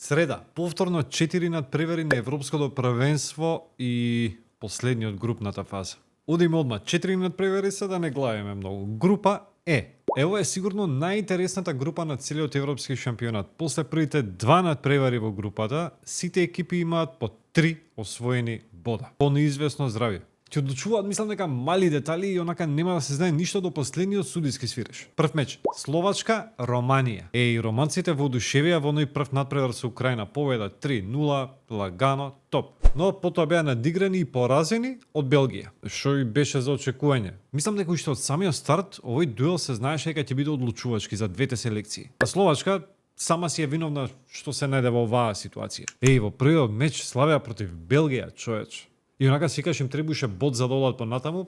Среда, повторно 4 надпревари на Европското првенство и последниот групната фаза. Одиме одма, 4 надпревари се да не главиме многу. Група Е. Ево е сигурно најинтересната група на целиот европски шампионат. После првите 2 надпревари во групата, сите екипи имаат по 3 освоени бода. По неизвестно здравје. Ќе одлучуваат, мислам дека мали детали и онака нема да се знае ништо до последниот судиски свиреш. Прв меч Словачка Романија. Романците воодушевија во оној прв надпревар со Украина, победа 3-0, лагано, топ. Но потоа беа надиграни и поразени од Белгија, што и беше за очекување. Мислам дека уште од самиот старт овој дуел се знаеше дека ќе биде одлучувачки за двете селекции. А Словачка сама си е виновна што се најде во оваа ситуација. Во првиот меч славеа против Белгија, човеч. И онака секогаш им требаше бод за да одат понатаму.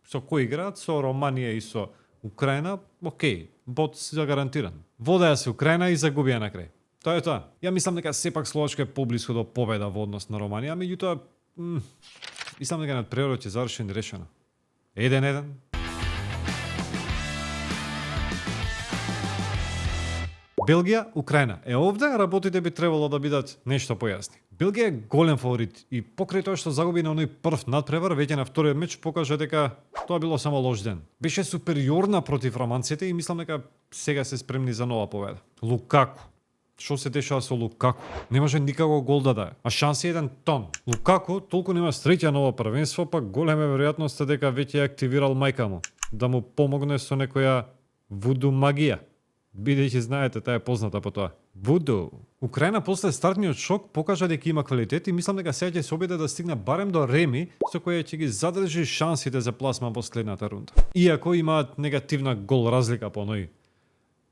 Со кој играат? Со Романија и со Украина. Океј, бод за гарантиран. Водеа се Украина и загубија на крај. Тоа е тоа. Ја мислам дека сепак Словачка е поблиску до победа во однос на Романија, меѓутоа мислам дека надпреварот ќе заврши нерешено. 1-1. Белгија, Украина. Овде работите би требало да бидат нешто појасни. Белгија е голем фаворит и покрај тоа што загуби на оној прв надпревар, веќе на вториот меч покажа дека тоа било само лош ден. Беше супериорна против романците и мислам дека сега се спремни за нова победа. Лукаку. Што се дешава со Лукаку? Не може никако гол да даде, а шанси еден тон. Лукаку толку нема среќа на ова првенство, па голема веројатност е дека веќе активирал мајка му да му помогне со некоја вуду магија. Бидејќи знаете, таа е позната по тоа. Вуду. Украина после стартниот шок покажа дека има квалитет и мислам дека сега ќе се обиде да стигне барем до реми, со која ќе ги задржи шансите за пласман во следната рунда. Иако имаат негативна гол разлика по оној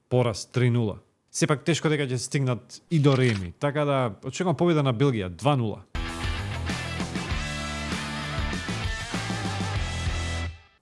пораз 3-0. Сепак тешко дека ќе стигнат и до реми, така да очекувам победа на Белгија 2-0.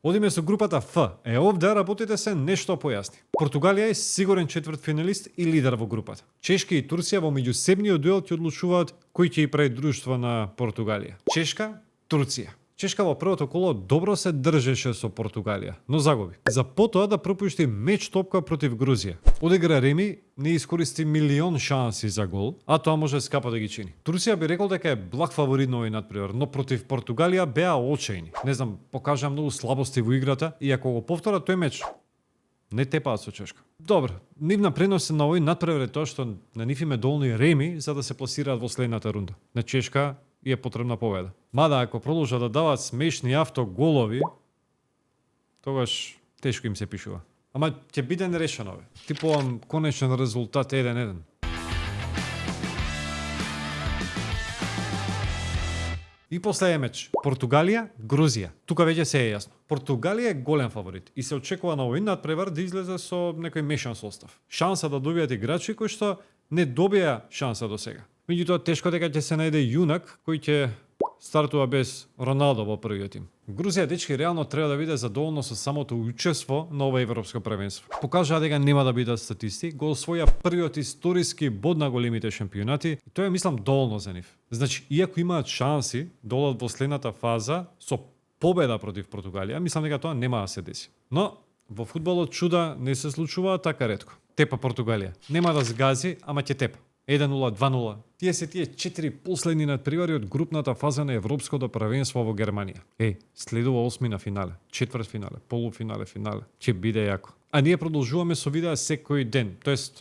Одиме со групата Ф. Овде работите се нешто појасни. Португалија е сигурен четвртфиналист и лидер во групата. Чешка и Турција во меѓусебниот дуел ќе одлучуваат кој ќе и прави друштво на Португалија. Чешка, Турција. Чешка во првото коло добро се држеше со Португалија, но загуби. За потоа да пропушти меч топка против Грузија. Одигра реми, не искористи милион шанси за гол, а тоа може скапо да ги чини. Турција би рекол дека е благ фаворит на овој надпревар, но против Португалија беа очајни. Не знам, покажа многу слабости во играта и ако го повтора тој меч, не тепаат со Чешка. Добро, нивна пренос на овој надпревар е тоа што на нив им е долно и реми за да се пласираат во следната рунда. На Чешка и е потребна победа. Мада ако продолжат да дават смешни автоголови, тогаш тешко им се пишува. Ама ќе биде нерешено, бе. Типувам конечен резултат 1-1. И последен меч. Португалија, Грузија. Тука веќе се е јасно. Португалија е голем фаворит и се очекува на овој надпревар да излезе со некој мешан состав. Шанса да добијат играчи кои што не добија шанса до сега. Меѓутоа тешко дека ќе се најде јунак кој ќе стартува без Роналдо во првиот тим. Грузија, дечки, реално треба да биде задоволно со самото учество на ова европско првенство. Покажаа дека нема да бидат статисти, го освоја првиот историски бод на големите шампионати и тоа е, мислам, доволно за нив. Значи, иако имаат шанси да одат во следната фаза со победа против Португалија, мислам дека тоа нема да се деси. Но во фудбалот чуда не се случуваат така ретко. Тепа Португалија. Нема да сгази, ама ќе тепа. 1-0, 2-0. Тие се тие 4 последни надпревари од групната фаза на Европското првенство во Германија. Следува осмина финале, четвртфинале, полуфинале, финале. Ќе биде јако. А ние продолжуваме со видеа секој ден, тоест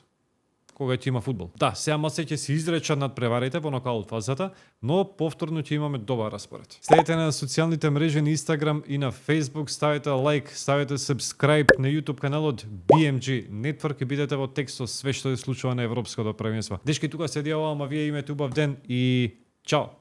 кога ќе има фудбал. Да, сега маце ќе се изречат надпреварите во нокаут фазата, но повторно ќе имаме добар распоред. Следете на социјалните мрежи на Instagram и на Facebook, ставете лайк, ставете subscribe на YouTube каналот BMG Network и бидете во текст со све што се случува на Европското првенство. Дечки, тука седи ова, ама вие имате убав ден и чао!